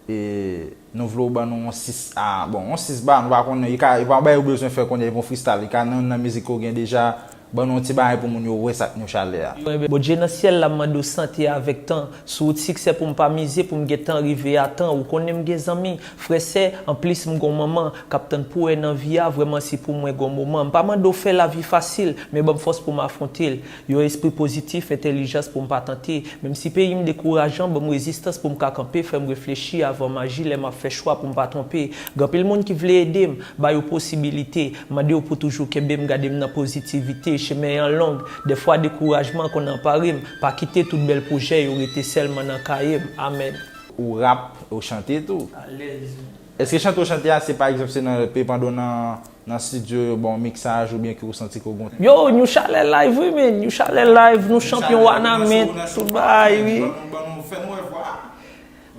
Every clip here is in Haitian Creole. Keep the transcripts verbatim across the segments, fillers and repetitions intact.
E nou vle w ban nou yon sis a, bon, yon sis ba, nou pa konnen, li ka, li pa yon bagay ou bezwen fè kounye a, li pa yon freestyle, li ka nan, nan mizik ke w gen deja, ban nou yon ti bagay pou moun yo wè sa k New Chalè a. Bondye nan syèl la, m mande w sante avèk tan. Sou wout siksè pou m pa mize, pou m gentan rive a tan. Ou konnen m gen zanmi, frè, sè, anplis m gon manman k ap tann pou wè nan vi a. Vrèman si pou mwen gon moman. M pa mande w fè lavi fasil, men ban m fòs pou m afwonte l. Yon espri pozitif, entèlijans pou m pa tante. Menm si peyi m dekourajan, ban m rezistans pou m ka kanpe, fè m reflechi avan m aji lè m ap fè chwa pou m pa twonpe. Gen anpil moun ki vle ede m, ba yo posibilite. Mande yo pou toujou kenbe m, gade m nan pozitivite. Chemen an long, dèfwa dekourajman konn anpare m. Pa kite tout bèl pwojè yo rete sèlman nan kaye m. Amèn. Ou rap, ou chante tou? Alèz. Èske chante ou chante a, se pa egzanp, se nan, pandan w nan, nan estidyo, yo ba w miksaj, oubyen ke ou santi ke w gon... Yo, New Chalè live, wi, men. New Chalè live, nou chanpyon Wanament, tout bagay, wi. Ban nou, ban nou, fè nou wè vwa.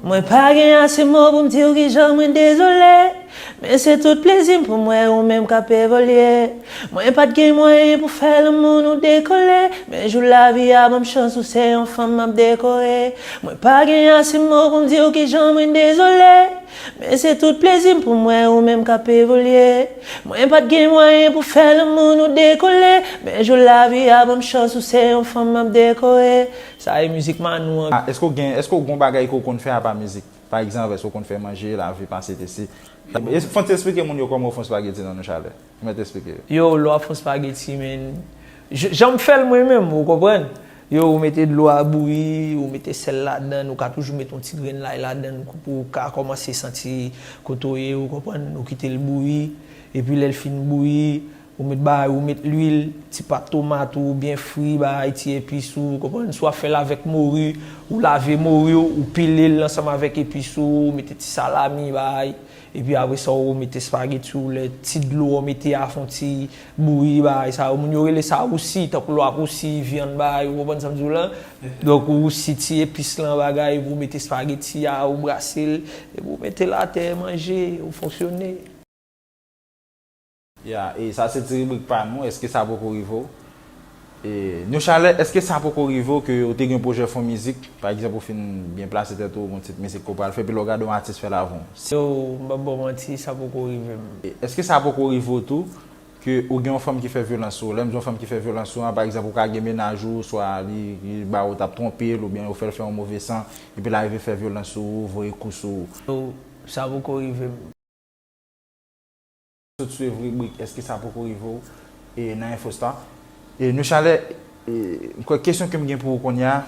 Mwen pa gen ase mo pou m di w kijan mwen dezole. Men se tout plezi m pou m wè ou menm k ap evolye. Mwen pa t gen mwayen pou fè lanmou nou dekole. Men jou lavi a ban m chans ou se yon fanm m ap dekore. Mwen pa gen ase mo pou m di w kijan mwen dezole. Men se tout plezi m pou m wè ou menm k ap evolye. Mwen pa t gen mwayen pou fè lanmou nou dekole. Men jou lavi a ban m chans ou se yon fanm m ap dekore. Sa e mizik Manou an. Ah, èske w gen, èske w gon bagay ke w konn fè apa mizik? Pa egzanp, èske w konn fè manje, lave, pase, tese? E, fò n ti eksplike moun yo kòman w fè yon spageti nan New Chalè. Mèt eksplike yo. Yo, lè w ap fè yon spageti, men, j-, jan m fè l mwen menm, ou konprann? Yo, ou mete dlo a bouyi, ou mete sèl ladan l, ou ka toujou mete yon ti grenn lay ladan l pou, pou w ka kòmanse santi kote w ye, ou konprann? Ou kite l bouyi, epi lè l fin bouyi, ou met bagay, ou met lwil, ti pat tomat ou byen fri, bagay, ti epis ou, ou konprann? Si w ap fè l avèk mori, ou lave mori w, ou pile l ansanm avèk epis ou, ou mete ti salami, bagay. Epi apre sa, ou mete espageti ou, lè ti dlo w mete a fè yon ti bouyi, bagay sa yo. Moun yo rele sa rousi, tankou lè w ap rousi vyann, bagay, ou konprann sa m di w la? Donk, ou rousi ti epis lan, bagay, epi ou mete espageti a, ou brase l, epi ou mete l atè, manje, ou fonksyone. Ya, e sa se ti ribrik pa nou, èske sa poko rive w? E, New Chalè, èske sa poko rive w ke w te gen pwojè fè yon mizik, pa egzanp, ou fin byen plase tèt ou, gon ti mizik ke w pral fè, epi lè w gade yon atis fè l avan w? Yo, m p ap ba w manti, sa poko rive m. E, èske sa poko rive w tou, ke ou gen yon fanm ki fè vyolans sou ou? Lè m di yon fanm ki fè vyolans sou ou an, pa egzanp, ou ka gen mennaj ou, swa li, li ba ou t ap twonpe l, oubyen ou fè l fè yon move san, epi l arive fè vyolans sou ou, voye kou sou ou. Yo, sa poko rive m. Sot swiv ribrik Èske sa poko rive w, e, nan Infostar. E, New Chalè, e, m kwè kesyon ke m gen pou ou kounye a,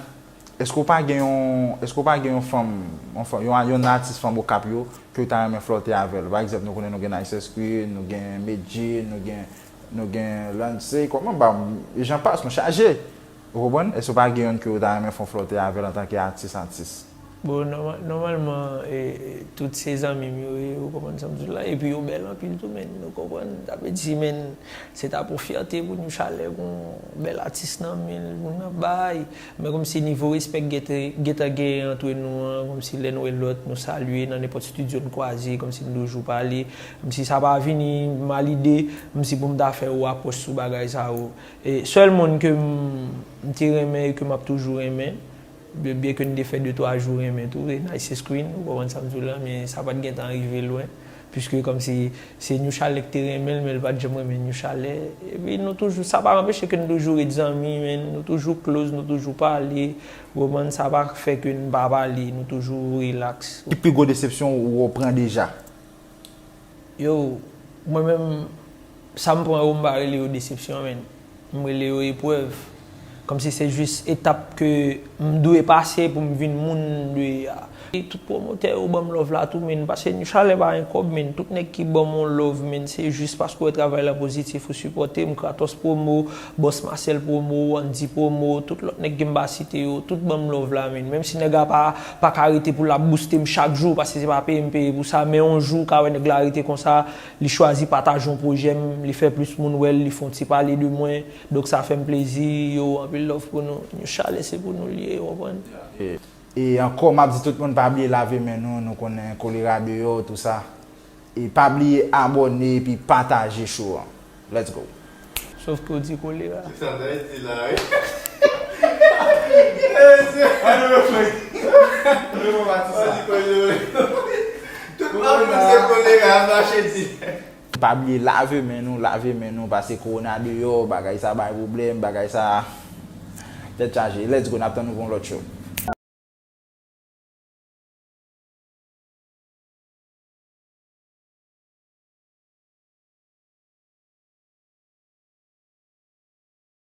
èske w pa gen yon, èske w pa gen yon fanm, yon fanm, yon, yon atis fanm Okap yo, ke w ta renmen flòte avè l? Pa egzanp, nou konnen nou gen Nice Queen, nou gen Medjy, nou gen, nou gen Lansé, kòman ba m, e jan pas, nou chaje. Ou konprann? Èske w pa gen youn ke w ta renmen fè yon flòte avè l antanke atis, atis? Bon, nòma-, nòmalman, e, e, tout se zanmi m yo ye, ou konprann sa m di w la, epi yo bèl anpil tou, men, ou konprann, sa vle di, men, se ta pou fyète pou New Chalè gon bèl atis nan men l, moun nan bay, men kòmsi nivo respè k gentan, gentan genyen antre nou an, kòmsi lè n wè lòt, nou salye, nan nenpòt estidyo n kwaze, kòmsi n toujou pale, kòmsi sa pa vini m a lide, kòmsi pou m ta fè ou apwòch sou bagay sa yo. E sèl moun ke m, m te renmen e ke m ap toujou renmen, byen, byen ke n te fè de twa jou renmen tou, e Nice Queen, ou konprann sa m di w la, men sa pa t gentan rive lwen, piske kòmsi se New Chalè k te renmen l, men l pa t janm renmen New Chalè. Epi nou toujou, sa pa anpeche ke n toujou ret zanmi, men nou toujou close, nou toujou pale, ou konprann, sa pa fè ke n pa pale, nou toujou relax. Ki pi gwo desepsyon ou, ou pran deja? Yo, mwen menm, sa m pran yo, m pa rele yo desepsyon, men. M rele yo eprèv. Kòmsi se jis etap ke m dwe pase pou m vin moun m dwe ye a. E tout pwomotè yo ban m love la tou, men, paske New Chalè pa gen kòb, men. Tout nèg ki ban m yon love, men, se jis paske w wè travay la pozitif, ou sipòte m, Kratos Promo, Bòs Masèl Promo, Andy Promo, tout lòt nèg ke m pa site yo, tout ban m love la, men. Menm si nèg la pa, pa ka rete pou l ap booste m chak jou, paske se pa peye m peye pou sa, men yon jou, ou ka wè nèg la rete konsa, li chwazi pataje yon pwojè m, li fè plis moun wè l, li fè yon ti pale de mwen. Donk sa fè m plezi, yo, anpil love pou nou. New Chalè se pou nou l ye, ou konprann? E, e ankò, m ap di tout moun pa bliye lave men nou, nou konnen kolera deyò, tou sa. E pa bliye abòne epi pataje show an. Let's go. Sof ke w di kolera. Se sa m t ap di la, wi. An nou refren. An nou refren pati sa. An di kolera. Ou pa vle se kolera ap mache di. Pa bliye lave men nou, lave men nou, paske kowona deyò, bagay sa bay pwoblèm, bagay sa tèt chaje. Let's go, n ap tann nou pou yon lòt show.